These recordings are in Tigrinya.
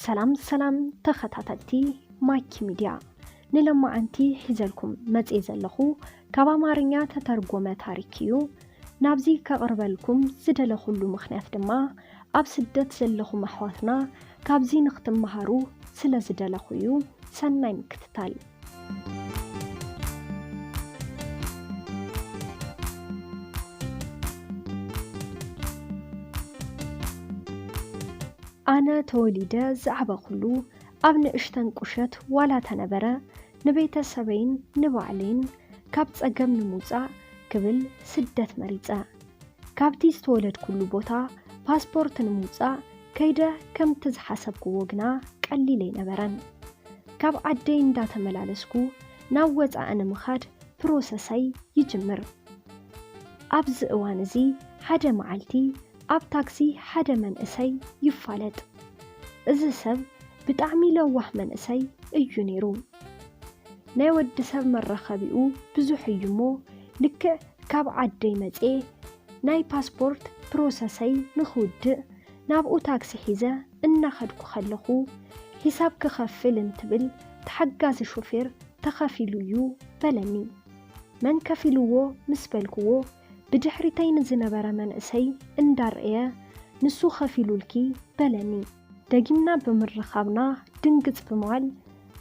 ሰላም ሰላም ተኸታተልቲ ማኪ ሚድያ፣ ንለማዓንቲ ሒዘልኩም መጽየ ዘለኹ ካብ ኣማርኛ ተተርጎመ ታሪክ እዩ። ናብዚ ከቕርበልኩም ዝደለኹሉ ምኽንያት ድማ ኣብ ስደት ዘለኹም ኣሕዋትና ካብዚ ንክትመሃሩ ስለ ዝደለኹ እዩ። ሰናይ ምክትታል። ኣነ ተወሊደ ዝዓበኹሉ ኣብ ንእሽተን ቁሸት ዋላ ተነበረ፣ ንቤተሰበይን ንባዕለይን ካብ ጸገም ንምውጻእ ክብል ስደት መሪጸ። ካብቲ ዝተወለድኩሉ ቦታ ፓስፖርት ንምውጻእ ከይደ ከምቲ ዝሓሰብክዎ ግና ቀሊል ኣይነበረን። ካብ ዓደይ እንዳተመላለስኩ ናብ ወጻኢ ንምኻድ ፕሮሰሰይ ይጅምር። ኣብዚ እዋን እዚ ሓደ መዓልቲ ኣብ ታክሲ ሓደ መንእሰይ ይፋለጥ። እዚ ሰብ ብጣዕሚ ለዋህ መንእሰይ እዩ ነይሩ። ናይ ወዲ ሰብ መራኸቢኡ ብዙሕ እዩ እሞ፣ ልክዕ ካብ ዓደይ መጽየ ናይ ፓስፖርት ፕሮሰሰይ ንኽውድእ ናብኡ ታክሲ ሒዘ እናኸድኩ ከለኹ፣ ሒሳብ ክኸፍል እንትብል ተሓጋዚ ሾፌር ተኸፊሉ እዩ በለኒ። መን ከፊልዎ ምስ በልክዎ፣ ብድሕሪተይ ንዝነበረ መንእሰይ እንዳርኣየ፣ ንሱ ከፊሉልኪ በለኒ። ደጊምና ብምርኻብና ድንግጽ ብምባል፣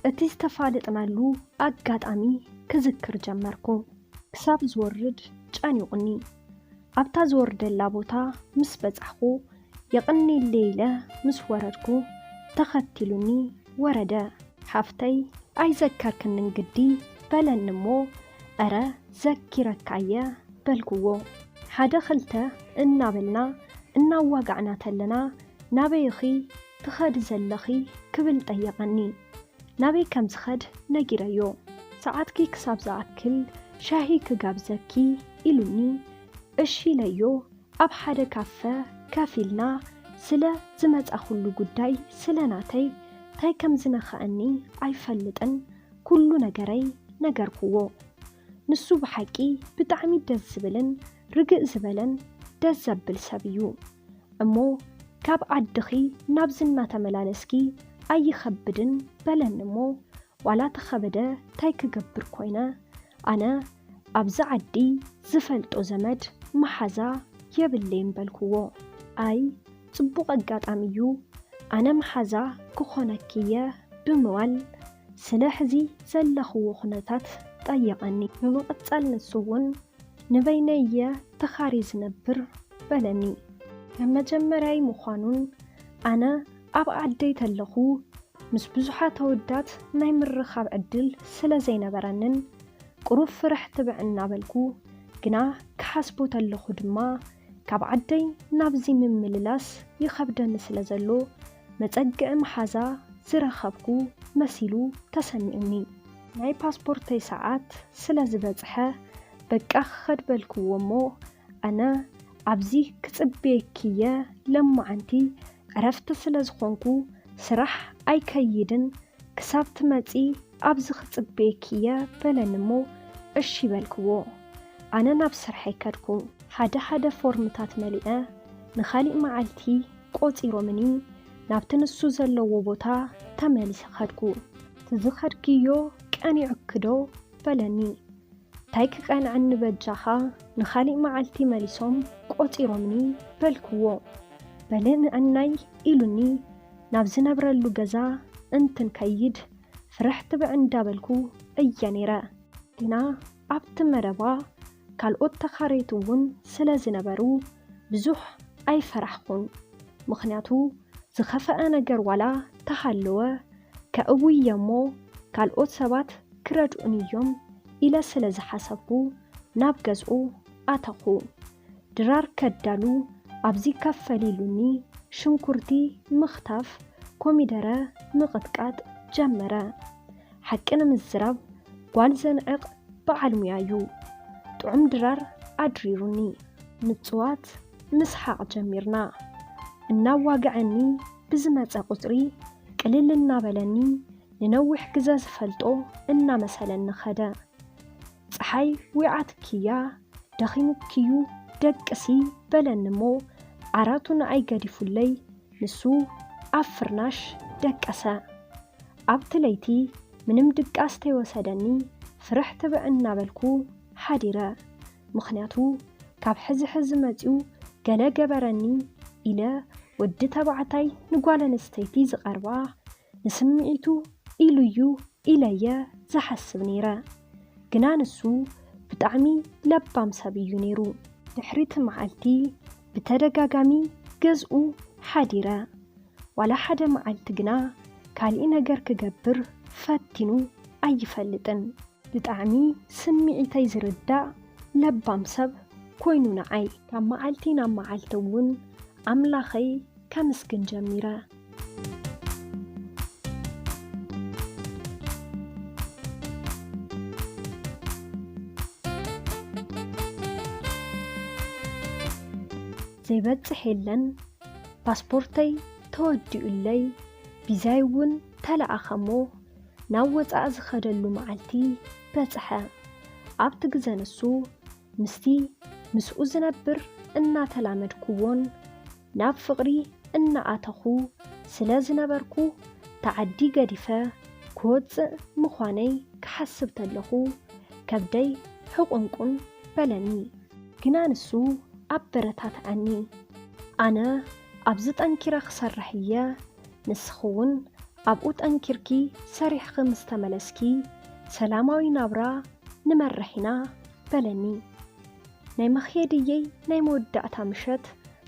እቲ ዝተፋለጥናሉ ኣጋጣሚ ክዝክር ጀመርኩ። ክሳብ ዝወርድ ጨኒቑኒ። ኣብታ ዝወርደላ ቦታ ምስ በጻሕኩ፣ የቐንየለይ ኢለ ምስ ወረድኩ፣ ተኸቲሉኒ ወረደ። ሓፍተይ፣ ኣይዘከርክንን ግዲ በለኒ እሞ፣ እረ ዘኪረካየ በልክዎ። ሓደ ኽልተ እናበልና እናዋጋዕና ተለና፣ ናበይ ኢኺ ትኸዲ ዘለኺ ክብል ጠየቐኒ። ናበይ ከም ዝኸድ ነጊረዮ። ሰዓትኪ ክሳብ ዝኣክል ሻሂ ክጋብዘኪ ኢሉኒ። እሺ ኢለዮ። ኣብ ሓደ ካፈ ከፊልና ስለ ዝመጻኹሉ ጉዳይ ስለ ናተይ ታይ ከም ዝነኸኣኒ ኣይፈልጥን፣ ኩሉ ነገረይ ነገርክዎ። ንሱ ብሓቂ ብጣዕሚ ደስ ዝብልን ርግእ ዝበለን ደስ ዘብል ሰብ እዩ። እሞ ካብ ዓድኺ ናብዚ እናተመላለስኪ ኣይኸብድን በለኒ እሞ ዋላ ተኸበደ ታይ ክገብር ኮይነ? ኣነ ኣብዚ ዓዲ ዝፈልጦ ዘመድ መሓዛ የብለይን በልክዎ። ኣይ ጽቡቕ ኣጋጣሚ እዩ፣ ኣነ መሓዛ ክኾነኪ እየ ብምባል ስለ ሕዚ ዘለኽዎ ኩነታት ጠየቐኒ። ብምቕጻል ንሱ እውን ንበይነይ እየ ተኻርየ ዝነብር በለኒ። ከም መጀመርያይ ምዃኑን ኣነ ኣብ ዓደይ ተለኹ ምስ ብዙሓት ኣወዳት ናይ ምርኻብ ዕድል ስለ ዘይነበረንን ቁሩብ ፍርሕ ትብዕ እናበልኩ ግና ክሓስቦ ተለኹ ድማ ካብ ዓደይ ናብዚ ምምልላስ ይኸብደኒ ስለ ዘሎ መጸግዒ መሓዛ ዝረኸብኩ መሲሉ ተሰሚዑኒ። ናይ ፓስፖርተይ ሰዓት ስለ ዝበጽሐ በቃ ክኸድ በልክዎ እሞ ኣነ ኣብዚ ክጽበየኪ እየ ለማዓንቲ ዕረፍቲ ስለ ዝኾንኩ ስራሕ ኣይከይድን ክሳብ ትመጺ ኣብዚ ክጽበየኪ እየ በለኒ እሞ እሺ በልክዎ። ኣነ ናብ ስርሐይ ከድኩ። ሓደ ሓደ ፎርምታት መሊአ ንኻሊእ መዓልቲ ቆጺሮምኒ ናብቲ ንሱ ዘለዎ ቦታ ተመሊሰ ከድኩ። ትዝኸድክዮ ቀኒዑኪ ዶ በለኒ። ታይ ክቀንዐኒ በጃኻ ንኻሊእ መዓልቲ መሊሶም ቆጺሮምኒ በልክዎ። በሊ ንዕናይ ኢሉኒ ናብ ዝነብረሉ ገዛ እንትንከይድ ፍርሕ ትብዕ እንዳበልኩ እየ ነይረ። ግና ኣብቲ መረባ ካልኦት ተኻረይቲ እውን ስለ ዝነበሩ ብዙሕ ኣይፈራሕኩን። ምኽንያቱ ዝኸፈኣ ነገር ዋላ ተሃለወ ከእውየ እሞ ካልኦት ሰባት ክረድኡኒ እዮም ኢለ ስለ ዝሓሰብኩ ናብ ገዝኡ ኣተኹ። ድራር ከዳሉ ኣብዚ ከፈል ኢሉኒ ሽንኩርቲ ምኽታፍ፣ ኮሚደረ ምቕጥቃጥ ጀመረ። ሓቂ ንምዝራብ ጓል ዘንዕቕ በዓል ሙያ እዩ። ጥዑም ድራር ኣድሪሩኒ። ምጽዋት ምስሓቕ ጀሚርና። እናዋግዐኒ ብዝመጸ ቁጽሪ ቅልል እናበለኒ ንነዊሕ ግዘ ዝፈልጦ እናመሰለኒ ኸደ። ጸሓይ ዊዓትኪያ ደኺሙኪዩ ደቅሲ በለኒ እሞ ዓራቱ ንኣይ ገዲፉለይ ንሱ ኣብ ፍርናሽ ደቀሰ። ኣብቲ ለይቲ ምንም ድቃስ ተይወሰደኒ፣ ፍርሕ ትብዕ እናበልኩ ሓዲረ። ምኽንያቱ፣ ካብ ሕዚ ሕዚ መጺኡ ገለ ገበረኒ ኢለ፣ ወዲ ተባዕታይ ንጓል ኣንስተይቲ ዝቐርባ ንስምዒቱ ኢሉ'ዩ ኢለ'የ ዝሓስብ ነይረ። ግና ንሱ ብጣዕሚ ለባም ሰብ እዩ ነይሩ። ድሕሪ እቲ መዓልቲ ብተደጋጋሚ ገዝኡ ሓዲረ። ዋላ ሓደ መዓልቲ ግና ካሊእ ነገር ክገብር ፈቲኑ ኣይፈልጥን። ብጣዕሚ ስምዒተይ ዝርዳእ ለባም ሰብ ኮይኑ ንዓይ። ካብ መዓልቲ ናብ መዓልቲ እውን ኣምላኸይ ከመስግን ጀሚረ። ዘይበጽሕ የለን። ፓስፖርተይ ተወዲኡለይ፣ ቪዛይ እውን ተለኣኸ እሞ ናብ ወጻኢ ዝኸደሉ መዓልቲ በጽሐ። ኣብቲ ግዘ ንሱ ምስቲ ምስኡ ዝነብር እናተላመድኩዎን ናብ ፍቕሪ እናኣተኹ ስለ ዝነበርኩ፣ ተዓዲ ገዲፈ ክወጽእ ምዃነይ ክሓስብ ተለኹ ከብደይ ሕቑንቁን በለኒ። ግና ንሱ ኣበረታትዓኒ። ኣነ ኣብዚ ጠንኪረ ክሰርሕ እየ፣ ንስኺ እውን ኣብኡ ጠንኪርኪ ሰሪሕኺ ምስ ተመለስኪ ሰላማዊ ናብራ ንመርሕ ኢና በለኒ። ናይ መኽየድየይ ናይ መወዳእታ ምሸት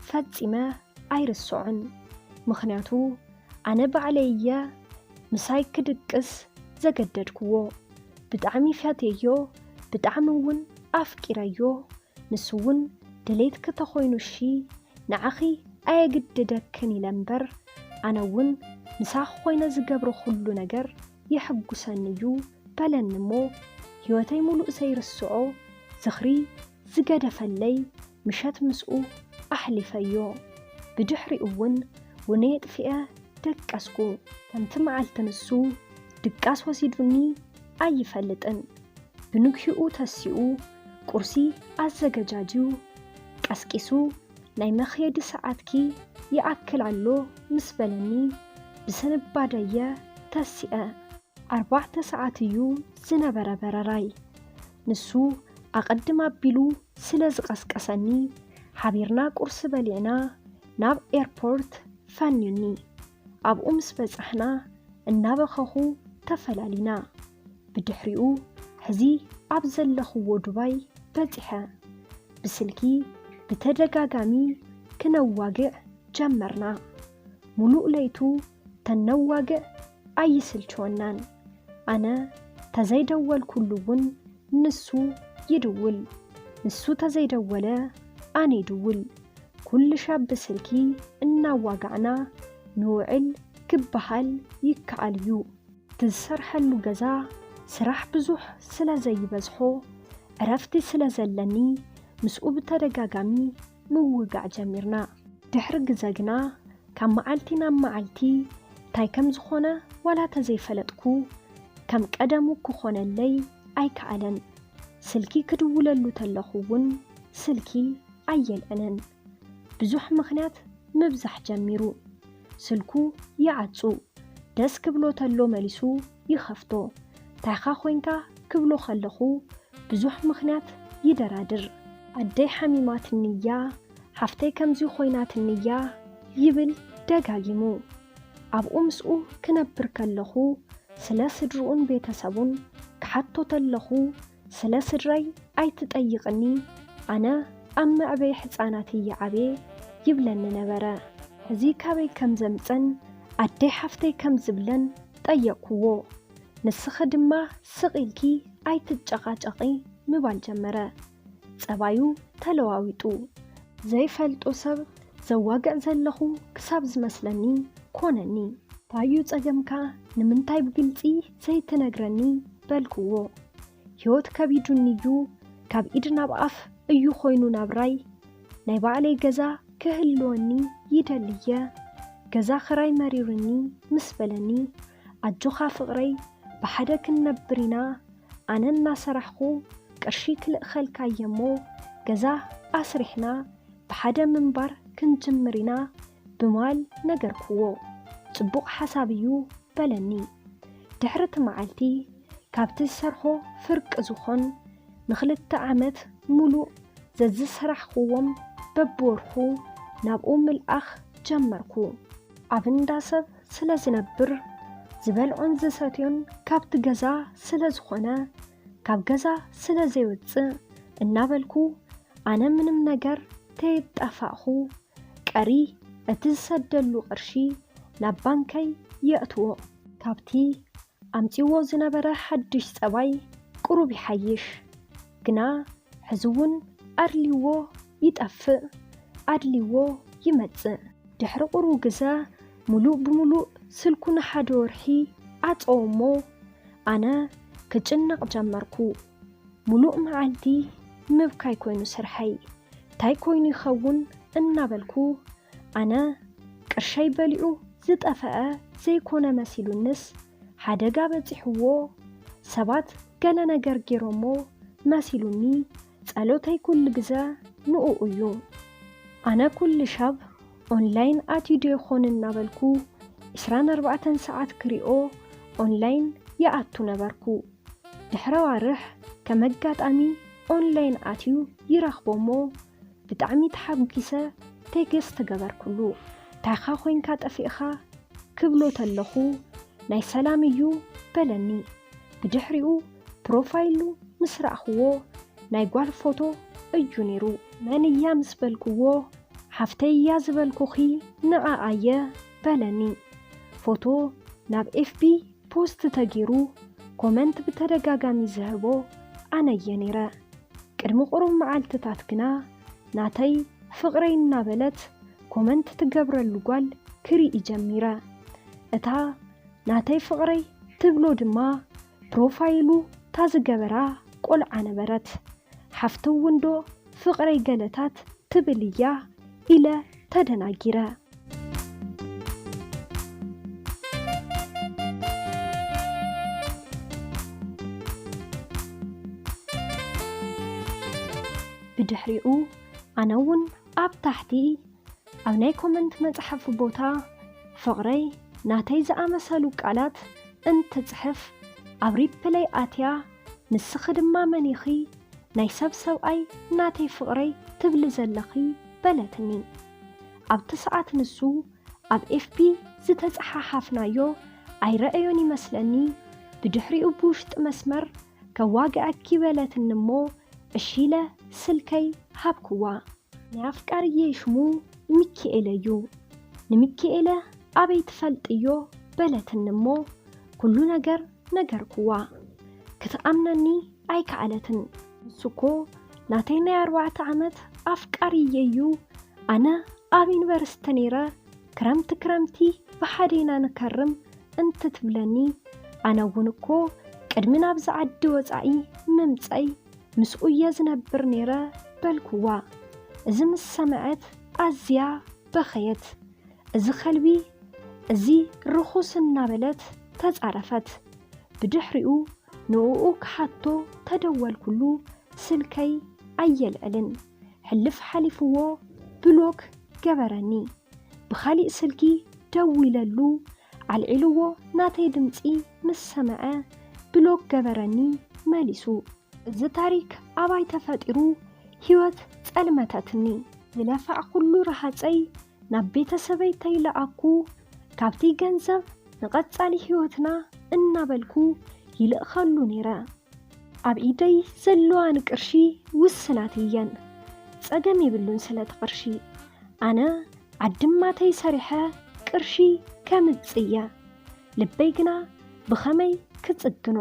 ፈጺመ ኣይርስዖን። ምኽንያቱ ኣነ ባዕለይ እየ ምሳይ ክድቅስ ዘገደድክዎ። ብጣዕሚ ፈትየዮ፣ ብጣዕሚ እውን ኣፍቂረዮ። ንሱ እውን ድሌትኪ ተኾይኑ እሺ፣ ንዓኺ ኣየግድደክን ኢለ እምበር፣ ኣነ እውን ምሳኺ ኮይነ ዝገብሮ ኩሉ ነገር የሐጉሰኒ እዩ በለኒ እሞ፣ ህይወተይ ሙሉእ ዘይርስዖ ዝኽሪ ዝገደፈለይ ምሸት ምስኡ ኣሕሊፈዮ። ብድሕሪኡ እውን ውነይ ኣጥፊኤ ደቀስኩ። ከምቲ መዓልቲ ንሱ ድቃስ ወሲዱኒ ኣይፈልጥን። ብንግሂኡ ተሲኡ ቁርሲ ኣዘገጃጅዩ ቀስቂሱ፣ ናይ መኽየዲ ሰዓትኪ ይኣክል ኣሎ ምስ በለኒ፣ ብስንባደየ ተሲኤ። ኣርባዕተ ሰዓት እዩ ዝነበረ በረራይ። ንሱ ኣቐድም ኣቢሉ ስለ ዝቐስቀሰኒ፣ ሓቢርና ቁርሲ በሊዕና ናብ ኤርፖርት ፈንዩኒ። ኣብኡ ምስ በጻሕና እናበኸኹ ተፈላሊና። ብድሕሪኡ ሕዚ ኣብ ዘለኽዎ ዱባይ በጺሐ። ብስልኪ ብተደጋጋሚ ክነዋግዕ ጀመርና። ሙሉእ ለይቱ ተነዋግዕ ኣይስልችወናን። ኣነ ተዘይደወልኩሉ እውን ንሱ ይድውል፣ ንሱ ተዘይደወለ ኣነ ይድውል። ኩሉ ሻብ ብስልኪ እናዋጋዕና ንውዕል ክበሃል ይከኣል እዩ። እቲ ዝሰርሐሉ ገዛ ስራሕ ብዙሕ ስለ ዘይበዝሖ፣ ዕረፍቲ ስለ ዘለኒ ምስኡ ብተደጋጋሚ ምውጋዕ ጀሚርና። ድሕሪ ግዘ ግና ካብ መዓልቲ ናብ መዓልቲ እንታይ ከም ዝኾነ ዋላ ተዘይፈለጥኩ፣ ከም ቀደሙ ክኾነለይ ኣይከኣለን። ስልኪ ክድውለሉ ተለኹ እውን ስልኪ ኣየልዕልን። ብዙሕ ምኽንያት ምብዛሕ ጀሚሩ። ስልኩ ይዓጹ። ደስ ክብሎ ተሎ መሊሱ ይኸፍቶ። ታይኻ ኮይንካ ክብሎ ከለኹ ብዙሕ ምኽንያት ይደራድር። ኣደይ ሓሚማትኒ እያ፣ ሓፍተይ ከምዚ ኮይናትኒ እያ ይብል ደጋጊሙ። ኣብኡ ምስኡ ክነብር ከለኹ ስለ ስድርኡን ቤተሰቡን ክሓቶ ተለኹ፣ ስለ ስድራይ ኣይትጠይቕኒ፣ ኣነ ኣብ መዕበይ ሕፃናት እየ ዓብየ ይብለኒ ነበረ። እዚ ካበይ ከም ዘምጸን ኣደይ ሓፍተይ ከም ዝብለን ጠየቕኩዎ። ንስኺ ድማ ስቕ ኢልኪ ኣይትጨቓጨቒ ምባል ጀመረ። ጸባዩ ተለዋዊጡ። ዘይፈልጦ ሰብ ዘዋግዕ ዘለኹ ክሳብ ዝመስለኒ ኮነኒ። ታዩ ጸገምካ? ንምንታይ ብግልጺ ዘይትነግረኒ? በልክዎ። ህይወት ከቢዱኒ እዩ፣ ካብ ኢድ ናብ ኣፍ እዩ ኮይኑ ናብራይ። ናይ ባዕለይ ገዛ ክህልወኒ ይደሊ እየ። ገዛ ክራይ መሪሩኒ ምስ በለኒ፣ ኣጆኻ ፍቕረይ፣ ብሓደ ክንነብር ኢና፣ ኣነ እናሰራሕኹ ቅርሺ ክልእኸልካ እየ እሞ፣ ገዛ ኣስሪሕና ብሓደ ምንባር ክንጅምር ኢና ብምባል ነገርክዎ። ጽቡቕ ሓሳብ እዩ በለኒ። ድሕሪ እቲ መዓልቲ ካብቲ ዝሰርሖ ፍርቂ ዝኾን ንኽልተ ዓመት ሙሉእ ዘዝሰራሕኽዎም በብወርሑ ናብኡ ምልኣኽ ጀመርኩ። ኣብ እንዳ ሰብ ስለ ዝነብር ዝበልዖን ዝሰትዮን ካብቲ ገዛ ስለ ዝኾነ ካብ ገዛ ስለ ዘይወጽእ እናበልኩ ኣነ ምንም ነገር ተየጣፋእኹ ቀሪ እቲ ዝሰደሉ ቅርሺ ናብ ባንከይ የእትዎ። ካብቲ ኣምጺዎ ዝነበረ ሓድሽ ጸባይ ቅሩብ ይሓይሽ። ግና ሕዚ እውን ኣድልዎ ይጠፍእ፣ ኣድልዎ ይመጽእ። ድሕሪ ቅሩብ ግዘ ሙሉእ ብሙሉእ ስልኩ ንሓደ ወርሒ ዓጸዎ እሞ ኣነ ክጭነቕ ጀመርኩ። ሙሉእ መዓልቲ ምብካይ ኮይኑ ስርሐይ። እንታይ ኮይኑ ይኸውን እናበልኩ ኣነ ቅርሸይ በሊዑ ዝጠፈአ ዘይኮነ መሲሉንስ ሓደጋ በጺሕዎ ሰባት ገለ ነገር ገይሮሞ መሲሉኒ። ጸሎተይ ኩሉ ግዘ ንኡ እዩ። ኣነ ኩሉ ሻብ ኦንላይን ኣትዩ ዶ ይኾን እናበልኩ ዕስራን ኣርባዕተን ሰዓት ክሪኦ ኦንላይን ይኣቱ ነበርኩ። ድሕረ ዋርሕ ከም ኣጋጣሚ ኦንላይን ኣትዩ ይረኽቦ እሞ ብጣዕሚ ተሓጒሰ ቴክስት ገበርኩሉ። ታይኻ ኮይንካ ጠፊእኻ ክብሎ ተለኹ ናይ ሰላም እዩ በለኒ። ብድሕሪኡ ፕሮፋይሉ ምስ ረኣኽዎ ናይ ጓል ፎቶ እዩ ነይሩ። መን እያ ምስ በልክዎ ሓፍተይ እያ ዝበልኩኺ ንዓኣ እየ በለኒ። ፎቶ ናብ ኤፍቢ ፖስት ተገይሩ ኮመንት ብተደጋጋሚ ዝህቦ ኣነ እየ ነይረ። ቅድሚ ቁሩብ መዓልትታት ግና ናተይ ፍቕረይ እናበለት ኮመንት ትገብረሉ ጓል ክርኢ ጀሚረ። እታ ናተይ ፍቕረይ ትብሎ ድማ ፕሮፋይሉ እታ ዝገበራ ቆልዓ ነበረት። ሓፍቲ እውን ዶ ፍቕረይ ገለታት ትብል እያ ኢለ ተደናጊረ። ብድሕሪኡ ኣነ እውን ኣብ ታሕቲ ኣብ ናይ ኮመንት መጽሓፊ ቦታ ፍቕረይ ናተይ ዝኣመሰሉ ቃላት እንትጽሕፍ ኣብ ሪፕለይ ኣትያ ንስኺ ድማ መን ኢኺ ናይ ሰብ ሰብኣይ ናተይ ፍቕረይ ትብሊ ዘለኺ በለትኒ። ኣብቲ ሰዓት ንሱ ኣብ ኤፍቢ ዝተጸሓሓፍናዮ ኣይረኣዮን ይመስለኒ። ብድሕሪኡ ብውሽጢ መስመር ከዋግኣኪ በለትኒ እሞ እሺ ኢለ ስልከይ ሃብክዋ። ናይ ኣፍቃሪየይ ሽሙ ሚኪኤለ እዩ። ንሚኪኤለ ኣበይ ትፈልጥዮ በለትኒ እሞ ኩሉ ነገር ነገርክዋ። ክትኣምነኒ ኣይከኣለትን። ንሱ እኮ ናተይ ናይ ኣርባዕተ ዓመት ኣፍቃሪየይ እዩ። ኣነ ኣብ ዩኒቨርሲቲ ነይረ ክረምቲ ክረምቲ ብሓደ ኢና ንከርም እንትትብለኒ ኣነ እውን እኮ ቅድሚ ናብዚ ዓዲ ወጻኢ ምምጸይ ምስኡ እየ ዝነብር ነይረ በልክዋ። እዚ ምስ ሰምዐት ኣዝያ በኸየት። እዚ ከልቢ እዚ ርኹስ እናበለት ተጻረፈት። ብድሕሪኡ ንእኡ ክሓቶ ተደወልኩሉ ስልከይ ኣየልዕልን። ሕልፍ ሓሊፍዎ ብሎክ ገበረኒ። ብኻሊእ ስልኪ ደዊለሉ ኣልዒልዎ ናተይ ድምጺ ምስ ሰምዐ ብሎክ ገበረኒ መሊሱ። እዚ ታሪክ ኣባይ ተፈጢሩ ህይወት ጸልመተትኒ። ዝለፋዕኩሉ ረሃጸይ ናብ ቤተሰበይ ተይለኣኩ ካብቲ ገንዘብ ንቐጻሊ ህይወትና እናበልኩ ይልእኸሉ ነይረ። ኣብ ኢደይ ዘለዋ ንቅርሺ ውስናት እየን። ጸገም የብሉን ስለቲ ቅርሺ። ኣነ ዓድማተይ ሰሪሐ ቅርሺ ከምጽእ እየ። ልበይ ግና ብኸመይ ክጽግኖ?